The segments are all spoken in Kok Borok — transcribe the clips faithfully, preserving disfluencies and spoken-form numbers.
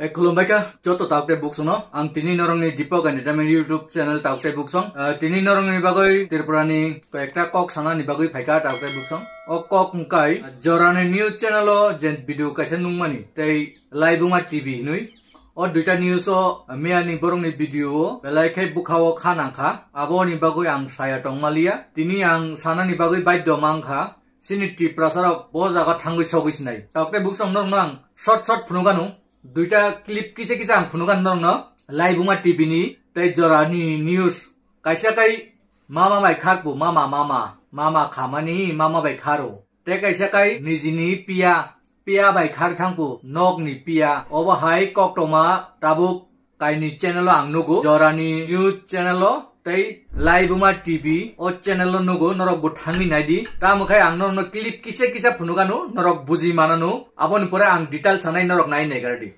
E, khulumbai kha joto tauk tei buksongno. Ang tini norokni Deepak Entertainment YouTube channel tauk tei buksong. Eh, tini norokni bagwi Tripurani koyekta kok sanani bagwi phaikha tauk tei buksong. O kok wngkai Jorani news channel o je video kaisa nungmani tei Laibuma T V hinwi. O duita news o miyani borokni video o belai khe bwkha o kha nangkha. Aboni bagwi ang saya tongmaliya. Tini ang sanani bagwi baidho mankha. Chini Tiprasarok bo jaga thangwi sogwi sinai. Tauk tei buksong norokno ang short short phunukanu. Duita clip kisa kisa ang phunukanu norokno. Laibuma T V ni tei Jorani news. Kaisa kai mama bai kharpu, mama, mama, mama khamani, mama bai kharo. Tei kaisa kai nijini piya, piya bai khar thangpu, nokni piya. Obo hai koktoma tabuk kaini channel o ang nugo, Jorani news channel o tei Laibuma T V o channel o nugo, norok bo thangwi naidi. Tamo khai ang norokno clip kisa kisa phunukanu, norok buji mananu. Aboni pore ang detail sanai norok nai naigardi.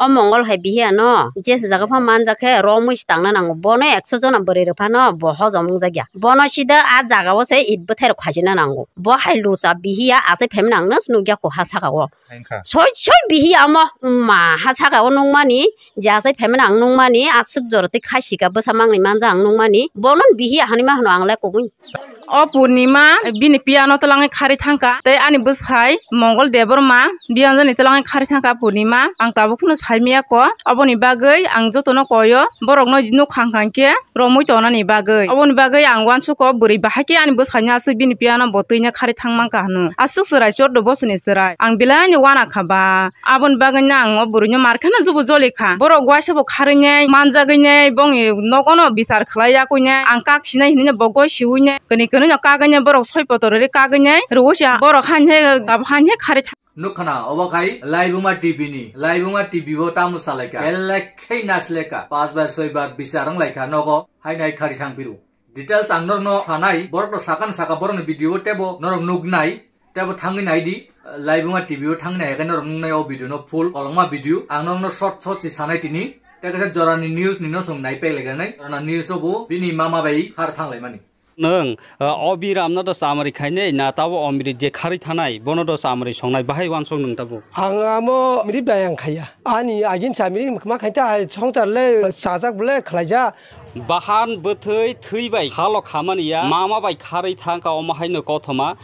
O Mongol hai bihi ano, je se jaga pha manja khe romwi se tangna nango. Bono ekso jona bwrwi rw phano bo hojom wngjakya. Bono sida a jaga o se it bwthai rok khaisina nango. Bo hai lucha bihi a achai phaimani ang nw nukya ko ha saka o. Soi soi bihi amo ma ha saka o nukmani, je achai phaimani ang nukmani, aswk jora tei khasika bwsa mangni manja ang nukmani. Bono bihi a hanwi ma hwno ang le kubui. O Purnima bini piyano twlangwi kharwi thangkha, tei ani bwsai Mongol Debbarma biyanjani twlangwi kharwi thangkha Purnima. Ang tabuk phano saimaya ko, oboni bagwi ang jotono koyo, borokno nuk khang khang khe romwi tonani bagwi. Oboni bagwi ang uansuko bwrwi bahai khe ani bwsaino aswk bini piyano bo twino kharwi thangmankha hwnwi. Aswk chwrai chordo bochorni chwrai. Ang belaino uanakha ba. Aboni bagwino ang o bwrwino mar kheno jubo joli kha. Borok uaisa bo kharwi nai, manjagwi nai, bongni nogono bichar khlai yakwi nai. Ang kak sinai hinwi bo goi siwi nai. Kwnwi kwnwi no kagwi nai, borok soi poto rwrwi kagwi nai. Rwui se borok han he, abo han he kharwi tha-, Nukha na, obo khai Laibuma T V ni. Laibuma T V o tamo salaikha. Belai khai nasleka. Pas bar, soi bar bichar wnglaikha nogo. Hai nai kharwi thang phiru. Details ang norokno sanai, borok no sakani saka borokni video o tebo norok nuknai, tebo thangwi naidi, Laibuma T V o thangwi nai, haikhe norok nuknai o video no full, kolokma video, ang norokno short short se sanai tini, tei kaisa Jorani news ni no chwng nai pek lai nai, Jorani news o bo bini mama bai khar thang lai mani. Nwng, uh, Obiram no do chamari khainai, na tabo Omri je kharwi thanai, bono do chamari songnai, bahai wansok nwng tabo? Ang amo Omri bai ang khaiya, ani agin chamari ma khaita, hai songchar le chajak bole khlaija. Bahan bwthwi thwi bai halo khamani ya, mama bai kharwi thangkha omo haino kothoma.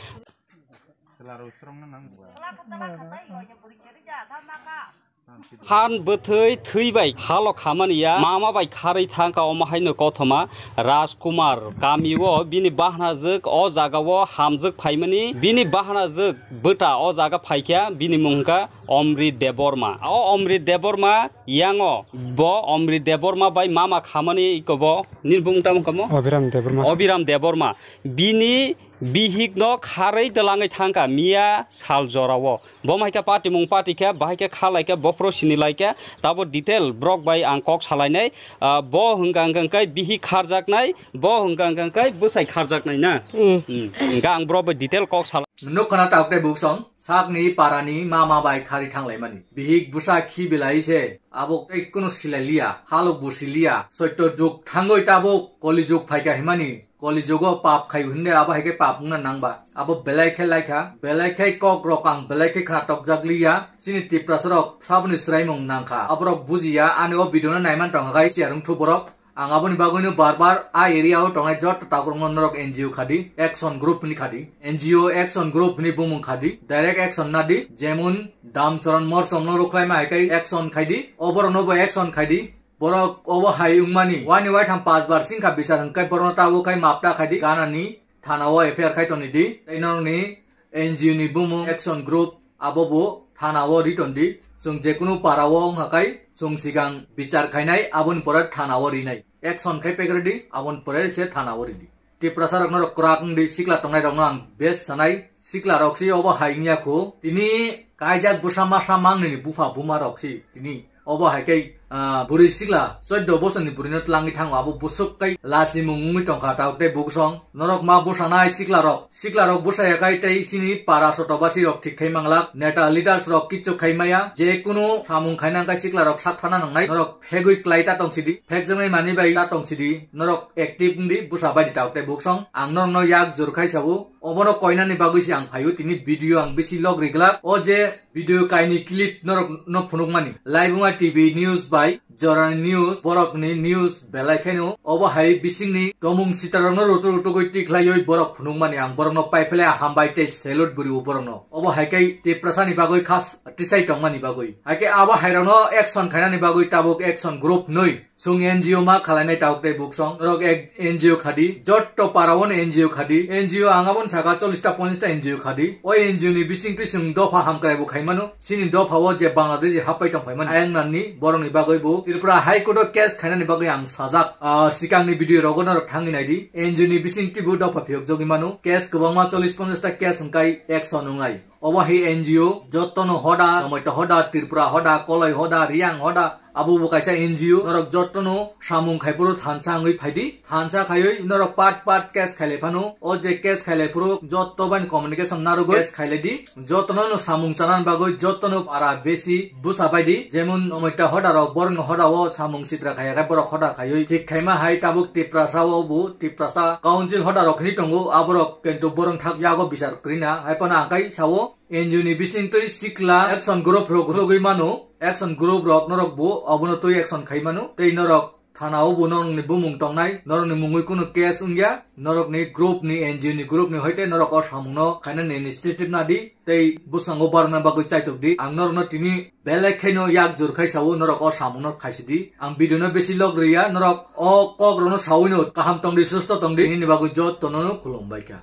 Han bwthwi thwi bai halo khamani ya, mama bai kharwi thangkha omo haino kothoma. Rajkumar kamio bini bahanajwk o jagao hamjwk phaimani, bini bahanajwk bwta o jaga phaikha, bini mung hwnkha Omri Debbarma. O Omri Debbarma yango bo Omri Debbarma bai mama khamani ikobo nini bumung tamo kamo? Obiram Debbarma. Obiram Debbarma. Bini bihik no kharwi twlangwi thangkha miya sal jorao. Bo mai khe party mung party khe, bahai khe kha lai khe, bophro sini lai khe, tabo detail borok bai ang kok salainai. Ah, bo hwnkha hwnkha khe bihik kharjaknai, bo hwnkha hwnkha khe bwsai kharjaknai na. Mm. Mm. Hwnkha ang borok bai detail kok salai. Nukha na tauk tei buksong. Sakni parani mama bai khari thanglaimani. Bihik bwsa khi belai se abo tei kunu silai liya, halok bo si liya. Soito jug thangwi tabuk koli jug phaikha himani. Koli jugo pap khai hwnde abo hai khe pap wngna nangba. Abo belai khe laikha, belai khe kok rok ang belai khe khna tokjak liya. Chini Tiprasa rok saboni swraimung nangkha. Aborok bujiya ani o video no naiman tongkha khai siya rwngthu borok. Ang aboni bagwino bar bar a area o tongnai joto takhurokno norok N G O khadi, action group hwnwi khadi. N G O action group hwnwi bumung khadi, direct action nadi, jemon Damcharan Morsom no rwkhlaima hai khe action khaidi, oborokno bo action khaidi. Borok obo hai wngmani wani waitham pas bar singkha bichar hwnkhe borokno tabuk khai mapta khaidi, ganani thana o F I R khai toni di. Tei norokni N G O ni bumung action group abo bo thana o ri ton di. Chwng jekunu para o wngkha khai chwng sigang bichar khainai, aboni pore thana o rinai. Action khai pegre di, aboni pore se thana o ri di. Tiprasa rok norok kwrak wng di, sikla tongnai rok no ang best sanai. Sikla rok si obo hai wngya khu. Tini kaijak bwsa masa mangni ni bupha buma rok si tini obo hai khe ah, bwrwi sikla choddo bosorni bwrwino tlangwi thango, abo bwswk kai lasimung wngwi tongkha, tabuk tei buksong. Norok ma bwsanai siklarok, siklarok bwsaya kai tei chini para sotobasirok thik khai manglak, neta leaders rok kichu khai maya, je kunu samung khaina hwnkhe siklarok sak thana nangnai, norok phegwi klai ta tong sidi, phekjaknai manwi bai ta tong sidi, norok active wngdi, bwsa bai di tabuk tei buksong. Ang norokno yak jor khai sabo, obono koinani bagwi se ang phaio, tini video ang bisi log riglak. O je video kaini clip norok no phunukmani, Laibuma T V news bai Jorani news, borokni news belai kheno. Obo hai bisingni tomung sitarokno rutuk rutukgwi tikhlaiwi borok phunukmani, ang borokno paiphile hambai tei salute bwrwi o borokno. Obo hai khe Tiprasani bagwi khas tisai tongmani bagwi. Hai khe abo hairokno action khainani bagwi tabuk action group nwi. Chwng N G O ma khalainai tabuk tei buksong. Norok ek N G O khadi. Jotto para-o no N G O khadi. N G O ang aboni saka chollish ta ponchash ta N G O khadi. O N G O ni bisingtwi chwng dopha hamkrai bo khaimano. Chini dopha o je Bangladeshi happai tong phaimani. Ayang nanni borokni bagwi bo Tripura High Court o case khainani bagwi ang sajak. Ah, sikangni video rogo norok thangwi naidi. N G O ni bisingtwi bo dopha phiyok jogwi mano. Case kwbangma chollish ponchash ta case hwnkhe action wngnai. Obo hai N G O, jottono hoda, Jamatia hoda, Tripura hoda, Koloi hoda, Riyang hoda, abo bo kaisa N G O, norok jottono samung khai phuru thansa wngwi phaidi, thansa khaiwi norok part part case khailai phano, o je case khailai phuru jotto bai communication narwgwi case khailaidi, jottono no samung chanani bagwi jottono para besi bwsa baidi, jemon Jamatia hoda rok borokni hoda o samung sitra khaiya khe borok hoda khaiwi thik khaima hai tabuk Tiprasa o bo Tiprasa council hoda rok hinwi tongo, aborok kintu borok thak yago bichar kwrwina, hai phano ang kai sao. N G O ni bisingtwi sikla action group rok rwgwi mano, action group rok norok bo obono twi action khai mano, tei norok thana o bo norokni bumung tongnai, norokni mungwi kunu case wngya, norokni group ni, N G O ni group ni hoite norok o samungno khainani initiative nadi, tei bwskango barna bagwi chaitok di. Ang norokno tini belai khaino yak jor khai sao, norok o samungno khaisidi. Ang video no besi log riya, norok o kok rokno sawi no kaham tongdi, susto tongdi, nini bagwi jottono no khulumbai kha.